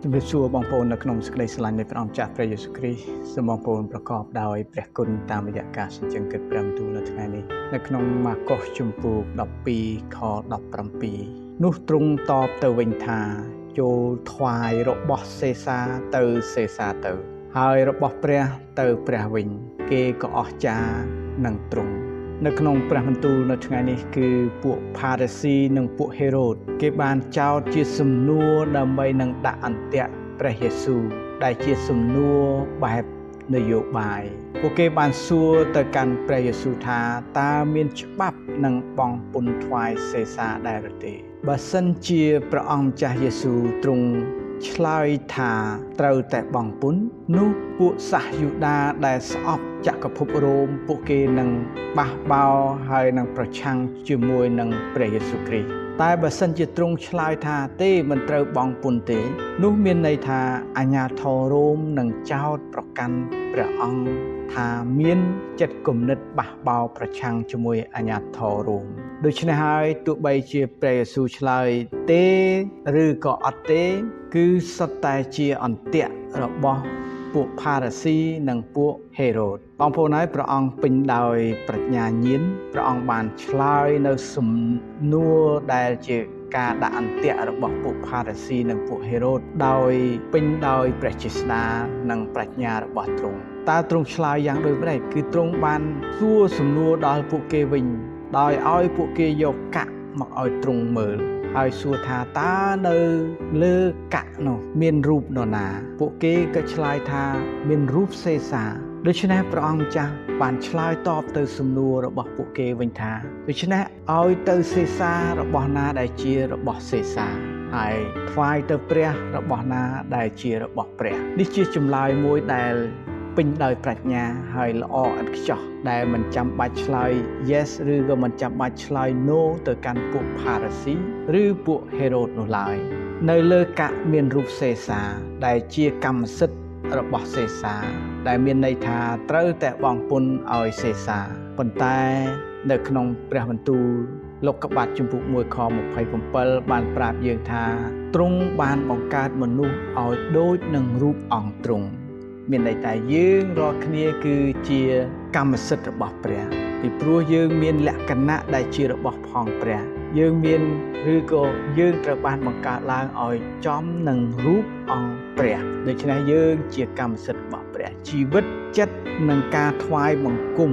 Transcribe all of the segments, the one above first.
ជំរាបសួរបងប្អូននៅក្នុងសេចក្តីស្រឡាញ់នៃព្រះអង្គម្ចាស់ព្រះយេស៊ូវគ្រីស្ទសូមបងប្អូនប្រកបដោយព្រះគុណតាមរយៈការសញ្ជឹងគិតព្រះបន្ទូលនៅថ្ងៃនេះនៅក្នុងម៉ាកុសជំពូក12ខ17នោះទ្រង់តបទៅវិញថាចូលថ្វាយរបស់សេសាទៅសេសាទៅហើយរបស់ព្រះទៅព្រះវិញគេក៏អស្ចារ្យនឹងទ្រង់នៅក្នុងព្រះបន្ទូលនៅថ្ងៃនេះគឺពួកផារ៉ាស៊ីនិងពួកហេរ៉ូតគេបានចោទជាសំណួរដើម្បីនឹងដាក់អន្ទាក់ព្រះយេស៊ូវដែលជាសំណួរបែបនយោបាយពួកគេបានសួរទៅកាន់ព្រះយេស៊ូវថាតើមានច្បាប់នឹងបង់ពន្ធថ្វាយសេសាដែរឬទេបើសិនជាព្រះអង្គម្ចាស់យេស៊ូវទ្រង់ឆ្លើយថាត្រូវតែបង់ពន្ធនោះពួកសាសយូដាដែលស្អប់ចក្រភពរ៉ូមពួកគេនឹងបះបោរហើយនឹងប្រឆាំងជាមួយនឹងព្រះយេស៊ូវគ្រីស្ទតែបើសិនជាទ្រង់ឆ្លើយថាទេមិនត្រូវបង់ពន្ធទេនោះមានន័យថាអាជ្ញាធររ៉ូមនឹងចោទប្រកាន់ព្រះអង្គថាមានចិត្តគំនិតបះបោរប្រឆាំងជាមួយអាជ្ញាធររ៉ូមដូច្នេះហើយទោះបីជាព្រះយេស៊ូវឆ្លើយទេឬក៏អត់ទេគឺសុទ្ធតែជាអន្ទាក់របស់ពួកផារ៉ាស៊ីនិងពួកហេរ៉ូតបងប្អូនហើយព្រះអង្គពេញដោយប្រាជ្ញាញាណព្រះអង្គបានឆ្លើយនៅសំណួរដែលជាការដាក់អន្ទាក់របស់ពួកផារ៉ាស៊ីនិងពួកហេរ៉ូតដោយពេញដោយព្រះចេស្តានិងប្រាជ្ញារបស់ទ្រង់តើទ្រង់ឆ្លើយយ៉ាងដូចម្តេចគឺទ្រង់បានសួរសំណួរដល់ពួកគេវិញដោយឲ្យពួកគេយកកាក់មកឲ្យទ្រង់មើលហើយសួរថាតើនៅលើកាក់នោះមានរូបនរណាពួកគេក៏ឆ្លើយថាមានរូបសេសាដូច្នេះព្រះអង្គម្ចាស់បានឆ្លើយតបទៅសំណួររបស់ពួកគេវិញថាដូច្នេះឲ្យទៅសេសារបស់ណាដែលជារបស់សេសាហើយថ្វាយទៅព្រះរបស់ណាដែលជារបស់ព្រះនេះជាចម្លើយមួយដែលពេញដោយប្រាជ្ញាហើយល្អឥតខ្ចោះដែលមិនចាំបាច់ឆ្លើយ yes ឬក៏មិនចាំបាច់ឆ្លើយ no ទៅកាន់ពួកផារ៉ាស៊ីឬពួកហេរ៉ូតនោះឡើយនៅលើកាក់មានរូបសេសាដែលជាកម្មសិទ្ធិរបស់សេសាដែលមានន័យថាត្រូវតែបង់ពន្ធឲ្យសេសាប៉ុន្តែនៅក្នុងព្រះបន្ទូលលោកុបាទជំពូក1ខ27បានប្រាប់យើងថាទ្រង់បានបង្កើតមនុស្សឲ្យដូចនឹងរូបអង្គទ្រង់មានន័យថាយើងរាល់គ្នាគឺជាកម្មសិទ្ធិរបស់ព្រះពីព្រោះយើងមានលក្ខណៈដែលជារបស់ផងព្រះយើងមានឬក៏យើងត្រូវបានបង្កើតឡើងឲ្យចំនឹងរូបអង្គព្រះដូច្នេះយើងជាកម្មសិទ្ធិរបស់ព្រះជីវិតចិត្តនិងការថ្វាយបង្គំ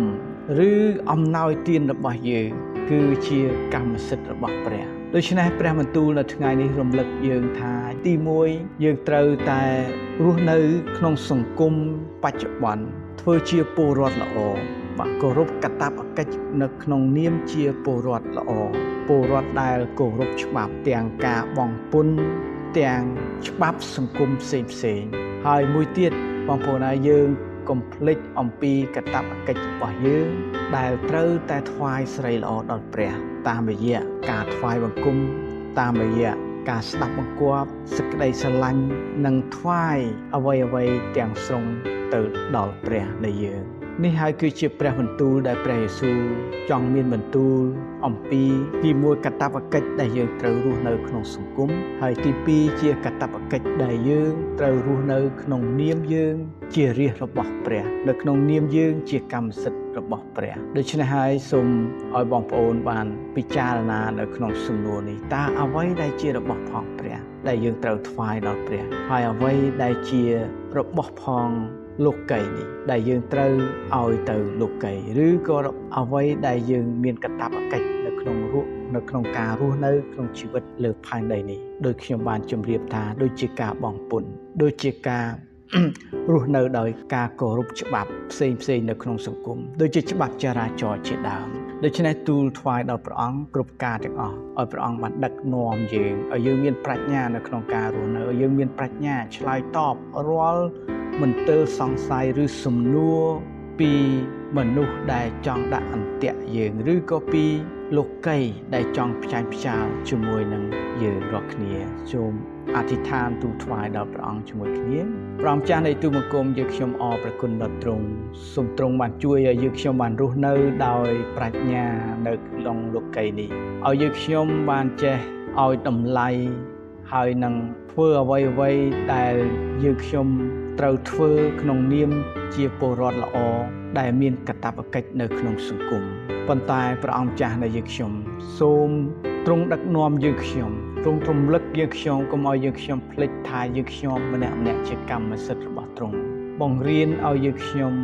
ឬអំណោយទានរបស់យើងគឺជាកម្មសិទ្ធិរបស់ព្រះដូច្នេះព្រះបន្ទូលនៅថ្ងៃនេះរំលឹកយើងថាទី1យើងត្រូវតែរស់នៅក្នុងសង្គមបច្ចុប្បន្នធ្វើជាពលរដ្ឋល្អបាទគោរពកាតព្វកិច្ចនៅក្នុងនាមជាពលរដ្ឋល្អពលរដ្ឋដែលគោរពច្បាប់ទាំងការបង់ពន្ធទាំងច្បាប់សង្គមផ្សេងផ្សេងហើយមួយទៀតបងប្អូនហើយយើងកុំភ្លេចអំពីកាតព្វកិច្ចរបស់យើងដែលត្រូវតែថ្វាយសិរីល្អដល់ព្រះតាមរយៈការថ្វាយបង្គំតាមរយៈការស្ដាប់បង្គាប់សេចក្តីស្រឡាញ់និងថ្វាយអ្វីៗទាំងស្រុងទៅដល់ព្រះនៃយើងនេះហើយគឺជាព្រះបន្ទូលដែលព្រះយេស៊ូវចង់មានបន្ទូលអំពីទី1កាតព្វកិច្ចដែលយើងត្រូវរស់នៅក្នុងសង្គមហើយទី2ជាកាតព្វកិច្ចដែលយើងត្រូវរស់នៅក្នុងនាមយើងជារាស្ត្ររបស់ព្រះនៅក្នុងនាមយើងជាកម្មសិទ្ធិរបស់ព្រះដូច្នេះហើយសូមឲ្យបងប្អូនបានពិចារណានៅក្នុងសំណួរនេះតើអ្វីដែលជារបស់ផងព្រះដែលយើងត្រូវថ្វាយដល់ព្រះហើយអ្វីដែលជារបស់ផងលោកីនេះដែលយើងត្រូវឲ្យទៅលោកីឬក៏អ្វីដែលយើងមានកាតព្វកិច្ចនៅក្នុងនៅក្នុងការរស់នៅក្នុងជីវិតលើផែនដីនេះដោយខ្ញុំបានជម្រាបថាដូចជាការបង់ពន្ធដូចជាការរស់នៅដោយការគោរពច្បាប់ផ្សេងផ្សេងនៅក្នុងសង្គមដូចជាច្បាប់ចរាចរណ៍ជាដើមដូច្នេះទូលថ្វាយដល់ព្រះអង្គគ្រប់ការទាំងអស់ឲ្យព្រះអង្គបានដឹកនាំយើងឲ្យយើងមានប្រាជ្ញានៅក្នុងការរស់នៅឲ្យយើងមានប្រាជ្ញាឆ្លើយតបរាល់មន្ទិលសង្ស័យឬសំណួរពីមនុស្សដែលចង់ដាក់អន្ទាក់យើងឬក៏ពីលោកីដែលចង់ផ្ចាញ់ផ្ចាលជាមួយនឹងយើងរាល់គ្នាសូមអធិដ្ឋានទូលថ្វាយដល់ព្រះអង្គជាមួយគ្នាព្រះអង្គចាស់នៃទូលបង្គំយើងខ្ញុំអរព្រះគុណដល់ទ្រង់សូមទ្រង់បានជួយឲ្យយើងខ្ញុំបានរស់នៅដោយប្រាជ្ញានៅក្នុងលោកីនេះឲ្យយើងខ្ញុំបានចេះឲ្យតម្លៃហើយនឹង ធ្វើអ្វីអ្វីដែលយើងខ្ញុំត្រូវធ្វើក្នុងនាមជាពលរដ្ឋល្អដែលមានកាតព្វកិច្ចនៅក្នុងសង្គមប៉ុន្តែព្រះអង្គចាស់នៃយើងខ្ញុំសូមទ្រង់ដឹកនាំយើងខ្ញុំទ្រង់រំលឹកយើងខ្ញុំកុំឲ្យយើងខ្ញុំភ្លេចថាយើងខ្ញុំម្នាក់ម្នាក់ជាកម្មសិទ្ធិរបស់ទ្រង់បង្រៀនឲ្យយើងខ្ញុំ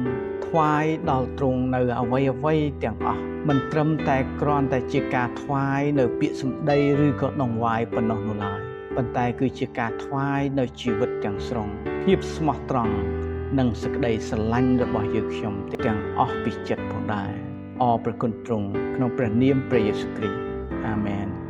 ថ្វាយដល់ទ្រង់នៅអ្វីអ្វីទាំងអស់មិនត្រឹមតែគ្រាន់តែជាការថ្វាយនៅពាក្យសម្ដីឬក៏ដង្វាយប៉ុណ្ណោះនោះឡើយប៉ុន្តែគឺជាការថ្វាយនៅជីវិតទាំងស្រុងភាពស្មោះត្រង់និងសេចក្តីស្រឡាញ់របស់យើងខ្ញុំទាំងអស់ពីចិត្តផងដែរអរព្រះគុណទ្រង់ក្នុងព្រះនាមព្រះយេស៊ូវគ្រីស្ទអាមែន។